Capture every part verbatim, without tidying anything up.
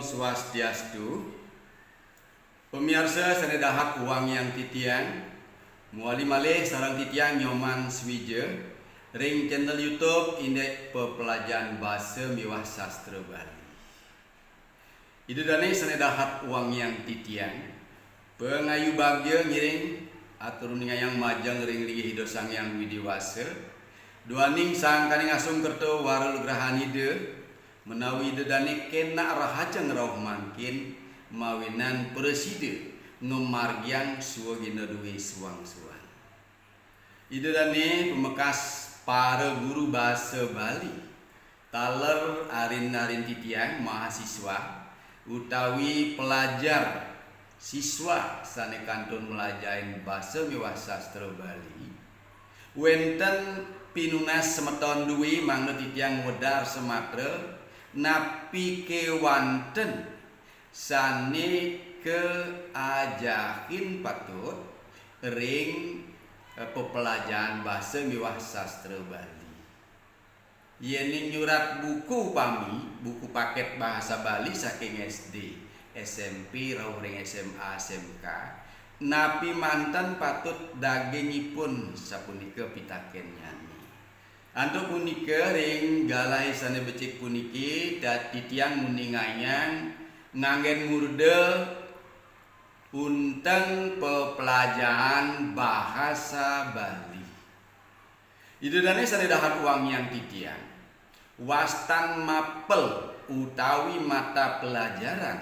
Swastiastu. Pamiarsa sane dahat wangiang titiang, mawali malih sareng titiang Nyoman Swija ring channel YouTube indik Pepelajahan Basa miwah Sastra Bali. Ida dane sane dahat wangiang titiang, pangayu bagya ngiring atur uningayang majeng ring linggih Ida Sang Hyang Widi Wasa, duaning sangkaning asung kerta wara lugrahan Ida, menawi Ida dane kenak rahajeng rauh mangkin, mawinan prasida ngamargiang swagina due suang-suang. Ida dane pamekas para guru basa Bali, taler arin-arin titiang mahasiswa utawi pelajar siswa sane kantun mlajahin basa miwah sastra Bali, wenten pinunas semeton due mangda titiang ngwedar samatra napi kewanten sane kaajahin patut ring, eh, pepelajahan basa miwah sastra Bali. Yening nyurat buku upami, buku paket bahasa Bali saking S D, S M P, rauh ring S M A, S M K, napi manten patut dagingipun, sapunika pitakennyane. Antuk punika ring galahé sané becik puniki, da-, titiang nguningayang nganggén murda unteng peplajahan bahasa Bali. Ida dané sané dahat wangiang titiang, wastan mapel utawi mata pelajaran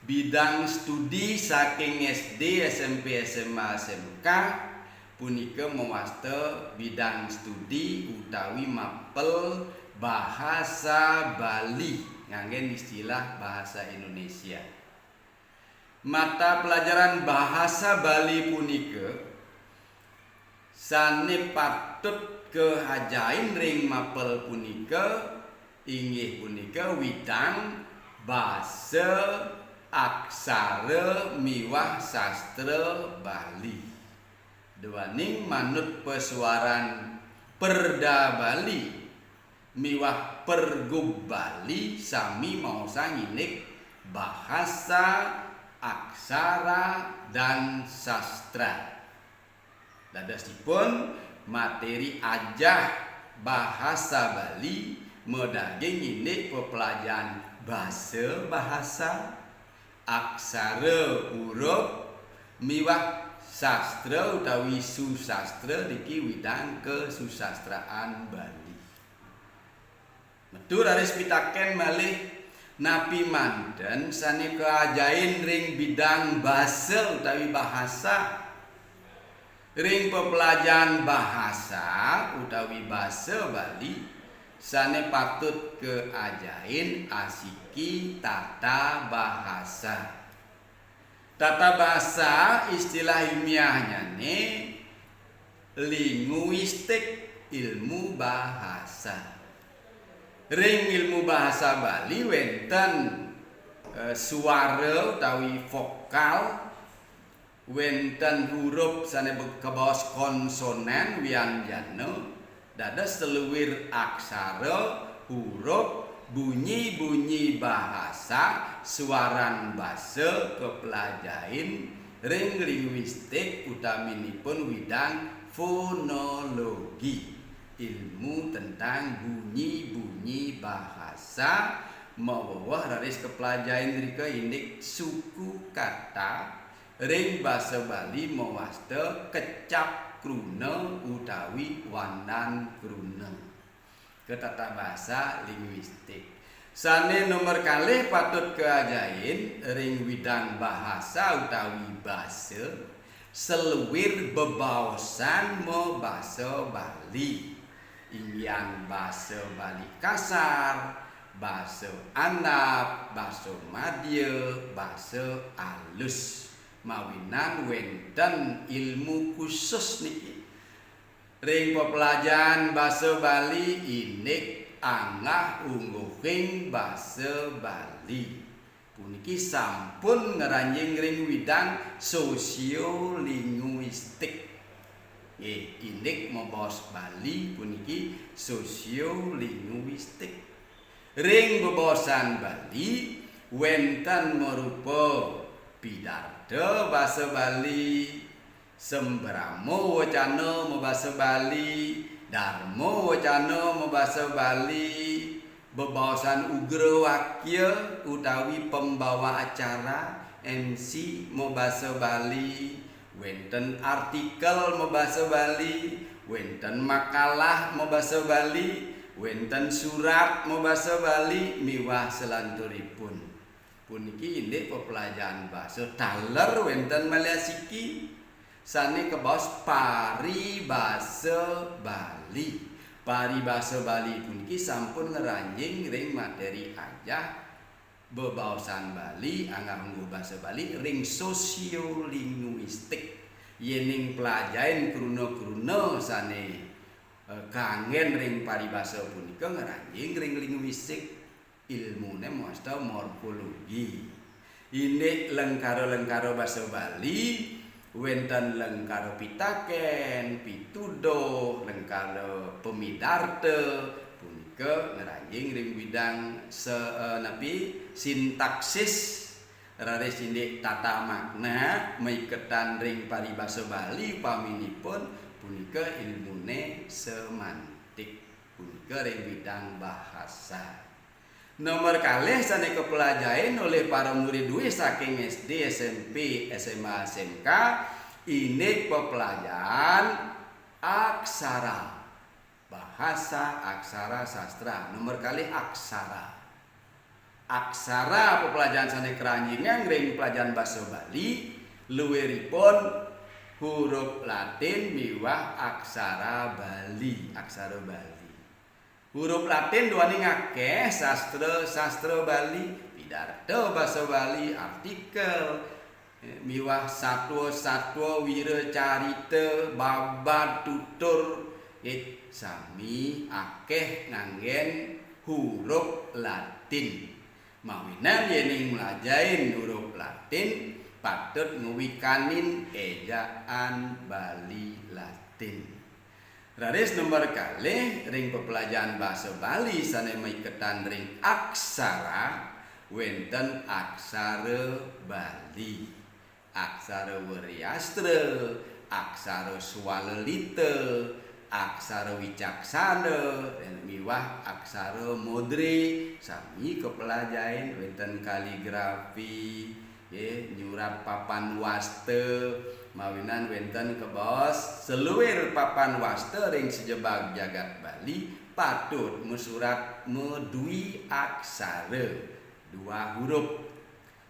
bidang studi saking S D, S M P, S M A, S M K, punika mawasta bidang studi utawi mapel bahasa Bali, nganggén istilah bahasa Indonesia. Mata pelajaran bahasa Bali punika sané patut kahajain ring mapel punika inggih punika widang basa, aksara miwah sastra Bali. Duaning manut pasuaran Perda Bali miwah Pergub Bali sami maosang indik bahasa, aksara, dan sastra. Dadosipun, materi ajah bahasa Bali madaging indik pepelajahan basa bahasa, aksara huruf, miwah sastra utawi susastra niki widang kasusastraan Bali. Metu raris pitakén malih, napi manten sané kaajahin ring bidang basa utawi bahasa? Ring pepelajahan bahasa utawi basa Bali, sané patut kaajahin asiki tata bahasa. Tata bahasa istilah ilmiahnyané linguistik, ilmu bahasa. Ring ilmu bahasa Bali wénten, eh, suara utawi vokal, wénten huruf sané be-, kabaos konsonan wianjana, dados saluir aksara, huruf, bunyi-bunyi bahasa, suaran basa kaplajahin ring linguistik utaminipun widang fonologi, ilmu tentang bunyi-bunyi bahasa, maweweh raris kaplajahin rika indik suku kata, ring basa Bali mawasta kecap kruna utawi wandan kruna. Ketata basa linguistik. Sané nomor kalih patut kaajahin ring widang bahasa utawi basa, saluir bebaosan mabasa Bali. Inggihan basa Bali kasar, basa andap, basa madya, basa alus. Mawinan wénten ilmu khusus niki. Ring pepelajahan basa Bali indik anggah ungguhing basa Bali. Puniki sampun ngranjing ring widang sosiolinguistik. Nggih, indik mabaos Bali puniki sosiolinguistik. Ring bebaosan Bali, Wénten marupa pidarta basa Bali, sembrama wacana mabasa Bali, darma wacana mabasa Bali, bebaosan ugra wakya utawi pembawa acara, M C, mabasa Bali, wénten artikel mabasa Bali, wénten makalah mabasa Bali, wénten surat mabasa Bali, miwah salanturipun. Puniki indik pepelajahan basa. Taler wénten malih siki sané kabaos paribasa Bali. Paribasa Bali puniki sampun ngranjing ring materi ajah bebaosan Bali, anggah-ungguh basa Bali ring sosiolinguistik. Yéning plajahin kruna-kruna sané, eh, kanggén ring paribasa punika ngranjing ring linguistik, ilmuné mawasta morfologi. Indik lengkara-lengkara basa Bali, wénten lengkara pitakén, pituduh, lengkara pamidarta, punika ngranjing ring bidang se-, eh, napi, sintaksis, raris indik tata makna, maiketan ring paribasa Bali upaminipun, punika ilmuné semantik, punika ring bidang bahasa. Nomor kalih sané kapelajahin olih para murid duwé saking S D, S M P, S M A, S M K, indik pepelajahan aksara. Bahasa, aksara, sastra. Nomor kalih aksara. Aksara pepelajahan sané kranjingang ring pelajahan basa Bali, luiripun huruf Latin miwah aksara Bali, aksara Bali. Huruf Latin duaning akéh sastra-sastra Bali, pidarta basa Bali, artikel, eh, miwah satwa-satwa, wiracarita, babad, tutur, eh, sami akéh nganggén huruf Latin. Mawinan yéning mlajahin huruf Latin, patut ngwikanin éjaan Bali Latin. Raris nomor kalih, ring pepelajahan basa Bali sané maiketan ring aksara, wénten aksara Bali, aksara Wreastra, aksara Swalalita, aksara Wicaksana, miwah aksara Modre, sami kapelajahin, wénten kaligrafi, nggih, nyurat papan wasta, mawinan wénten kabaos saluir papan wasta ring sajebag jagat Bali patut masurat madwi aksara, dua huruf.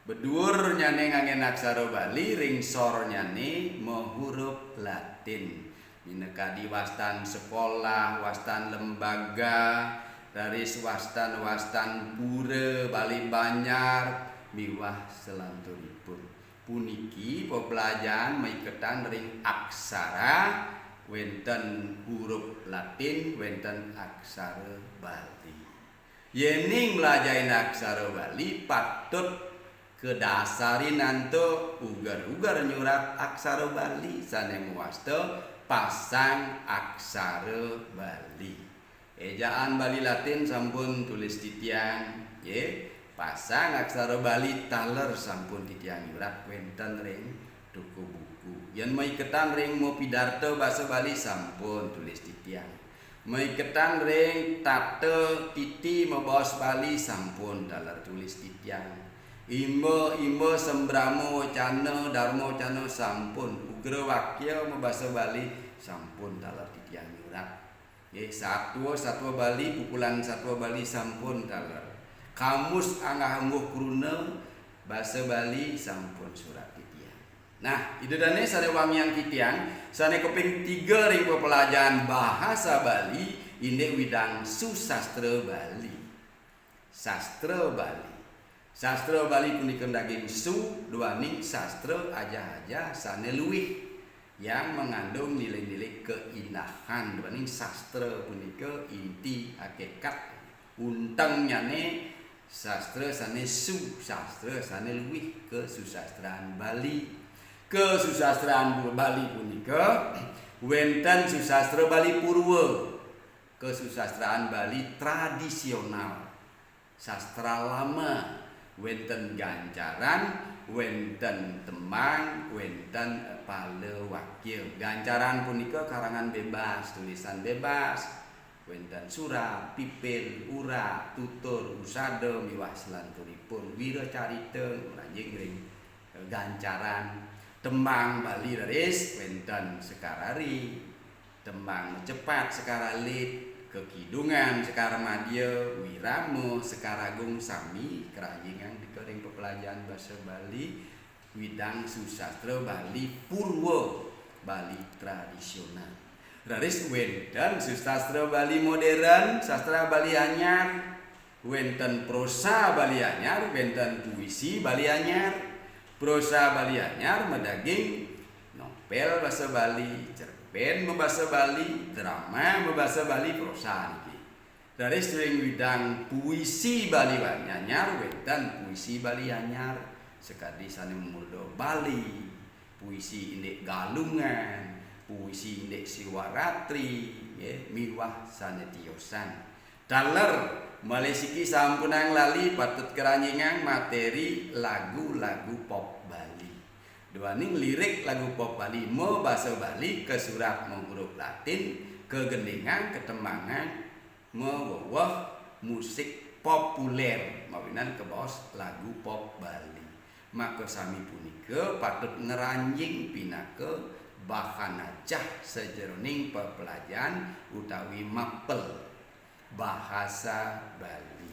Baduurnyané nganggén aksara Bali, ring sornyané mahuruf Latin. Minakadi wastan sekolah, wastan lembaga, raris wastan-wastan pura, balé banjar, miwah salanturipun. Puniki pepelajahan maiketan ring aksara, wénten huruf Latin, wénten aksara Bali. Yéning mlajahin aksara Bali, patut kadasarin antuk uger-uger nyurat aksara Bali sané mawasta pasang aksara Bali. Éjaan Bali Latin sampun tulis titiang, nggih. Pasang aksara Bali taler sampun titiang nyurat wénten ring toko buku. Yén maiketan ring mapidarta basa Bali sampun tulis titiang. Maiketan ring tata titi mabaos Bali sampun taler tulis titiang. Imba-imba sembrama wacana, darma wacana sampun, ugra wakya mabasa Bali sampun taler titiang nyurat. Nggih, satwa, satwa Bali, pupulan satwa Bali sampun taler. Kamus anggah-ungguh kruna basa Bali sampun surat titiang. Nah, Ida Dané sané wangiang titiang, sané kaping tiga ring pepelajahan bahasa Bali, indik widang susastra Bali. Sastra Bali. Sastra Bali punika daging su, duaning sastra ajah-ajah sané luih, yang mengandung nilai-nilai keindahan, duaning sastra punika inti, hakikat, untengnyané sastra sané su, sastra sané luih kasusastraan Bali. Kasusastraan Bali punika wénten susastra Bali Purwa, kasusastraan Bali tradisional, sastra lama, Wénten gancaran, wénten tembang, wénten palawakya. Gancaran punika karangan bébas, tulisan bébas. Wénten surat, pipil, urak, tutur, usada miwah salanturipun, wiracarita, ngranjing ring gancaran. Tembang Bali raris wénten Sekar Ari, tembang Macepat Sekar Alit, Kekidungan Sekar Madya, Wirama Sekar Agung sami kranjingang nika ring pepelajahan basa Bali, widang susastra Bali purwa, Bali tradisional. Raris wénten susastra Bali modern, sastra Bali anyar, wénten prosa Bali anyar, wénten puisi Bali anyar. Prosa Bali anyar madaging novel basa Bali, cerpen mabasa Bali, drama mabasa Bali, prosa niki. Raris ring widang puisi Bali anyar, wénten puisi Bali anyar sakadi sané mamurda Bali, puisi indik Galungan, puisi indik Siwaratri, nggih, miwah sané tiosan. Taler, malih siki sampunang lali patut kranjingang materi lagu-lagu pop Bali. Duaning lirik lagu pop Bali mabasa Bali, kasurat mahuruf Latin, kagendingang, katembangang maweweh musik populer, mawinan kabaos lagu pop Bali. Maka sami punika patut ngranjing pinaka bahan ajah sajeroning pepelajahan utawi mapel bahasa Bali.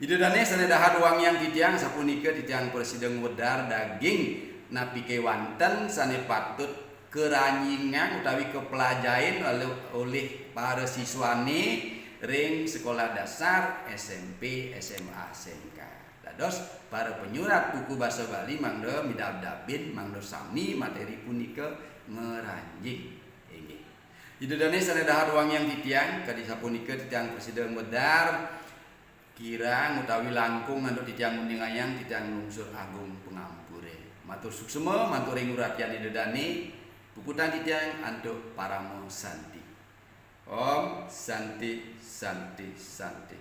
Ida dané sané dahat wangiang titiang, sapunika titiang prasida ngwedar daging napi kéwanten sané patut kranjingang utawi kaplajahin olih, olih para siswané ring sekolah dasar, S M P, S M A, S M K. Dados para panyurat buku basa Bali mangda midabdabin, mangda sami materi punika ngranjing. Inggih. Ida dané sané dahat wangiang titiang, kadi sapunika titiang prasida ngwedar, kirang utawi langkung antuk titiang nguningayang, titiang nglungsur agung pangampuré. Matur suksma, manturing uratian Ida dané, puputang titiang antuk parama santi. Om Santi, Santi, Santi.